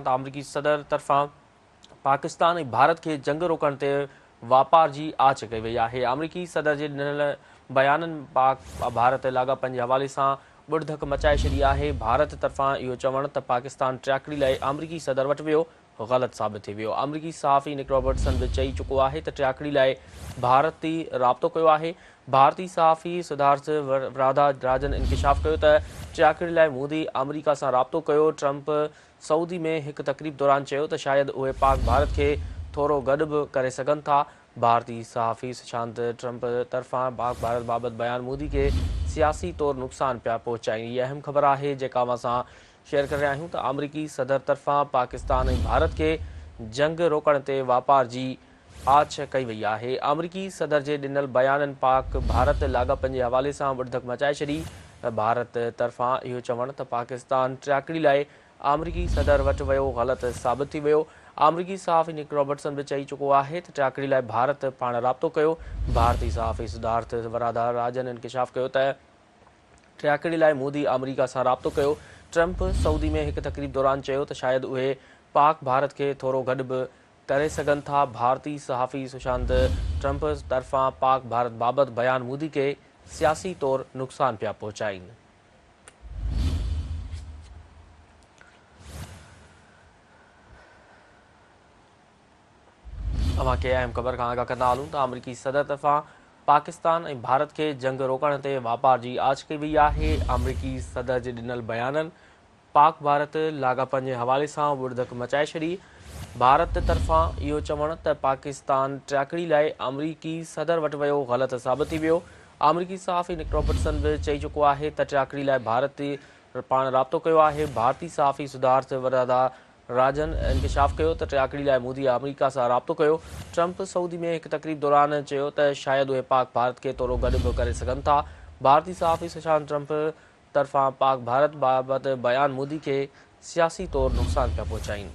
ته آمريڪي صدر طرفان پاڪستان ۽ ڀارت کي جنگ روڪڻ تي واپار جي آڇ ڪئي وئي آهي. آمريڪي صدر جي ڏنل بيانن پاڪ ڀارت لاڳاپن جي حوالي سان ٻڙڌڪ مچائي ڇڏي آهي. ڀارت طرفان اهو چوڻ ته پاڪستان ٽياڪڙي لاء آمريڪي صدر وٽ ويو، غلط ثابت ٿي ويو. آمريڪي صحافي نڪ رابرٽسن به چئي چڪو آهي ته ٽياڪڙي لاء ڀارتي رابطو ڪيو آهي. ڀارتي صحافي سڌارٿ راڌا راجن انڪشاف ڪيو ته ٽياڪڙي لاء مودي آمريڪا سان رابطو ڪيو. ٽرمپ سعودي ۾ هڪ تقريب دوران چيو ته شايد اهي پاڪ ڀارت کي ٿورو گڏ به ڪري سگهن ٿا. ڀارتي صحافي سشانت ٽرمپ طرفان پاڪ ڀارت بابت بيان مودي کي سياسي طور نقصان پيا پهچائين. هي اهم خبر آهي جيڪا اوهان سان شيئر ڪري رهيا آهيون ته آمريڪي صدر طرفان پاڪستان ۽ ڀارت کي جنگ روڪڻ تي واپار جي آڇ ڪئي وئي آهي. آمريڪي صدر جي ڏنل بيانن پاڪ ڀارت لاڳاپن جي حوالي سان ٻڙڌڪ مچائي ڇڏي. ڀارت طرفان اهو چوڻ ته پاڪستان ٽياڪڙي لاء آمريڪي صدر وٽ ويو غلط ثابت ٿي ويو. آمريڪي صحافي نڪ رابرٽسن به چئي چڪو آهي ته ٽياڪڙي لاء ڀارت پاڻ رابطو ڪيو. ڀارتي صحافي سڌارٿ وراڌا راجن انڪشاف ڪيو ته ٽياڪڙي لاء مودي آمريڪا سان رابطو ڪيو. ٽرمپ سعودي ۾ هڪ تقريب دوران چيو ته شايد اهي پاڪ ڀارت کي ٿورو گڏ به ڪري سگهن ٿا، ڀارتي صحافي سشانت ٽرمپ طرفان پاڪ ڀارت بابت بيان مودي کي سياسي طور نقصان پيا پهچائين. اوهان کي اهم خبر کان آگاهه ڪندا هلون ته آمريڪي صدر طرفان پاڪستان ۽ ڀارت کي جنگ روڪڻ تي واپار جي آڇ ڪئي وئي آهي، آمريڪي صدر جي ڏنل بيانن پاڪ ڀارت لاڳاپن جي حوالي سان ٻڙڌڪ مچائي ڇڏي. ڀارت طرفان اهو چوڻ ته پاڪستان ٽياڪڙي لاء آمريڪي صدر وٽ ويو غلط ثابت ٿي ويو. آمريڪي صحافي نڪ رابرٽسن به چئي چڪو آهي ته ٽياڪڙي لاء ڀارت پاڻ رابطو ڪيو آهي. ڀارتي صحافي سڌارٿ وراڌا راجن انڪشاف ڪيو ته ٽياڪڙي لاء مودي آمريڪا سان رابطو ڪيو. ٽرمپ سعودي ۾ هڪ تقريب دوران چيو ته شايد اهي پاڪ ڀارت کي ٿورو گڏ به ڪري سگهن ٿا. ڀارتي صحافي سشانت ٽرمپ طرفان پاڪ ڀارت بابت بيان مودي کي سياسي طور نقصان پيا پهچائين.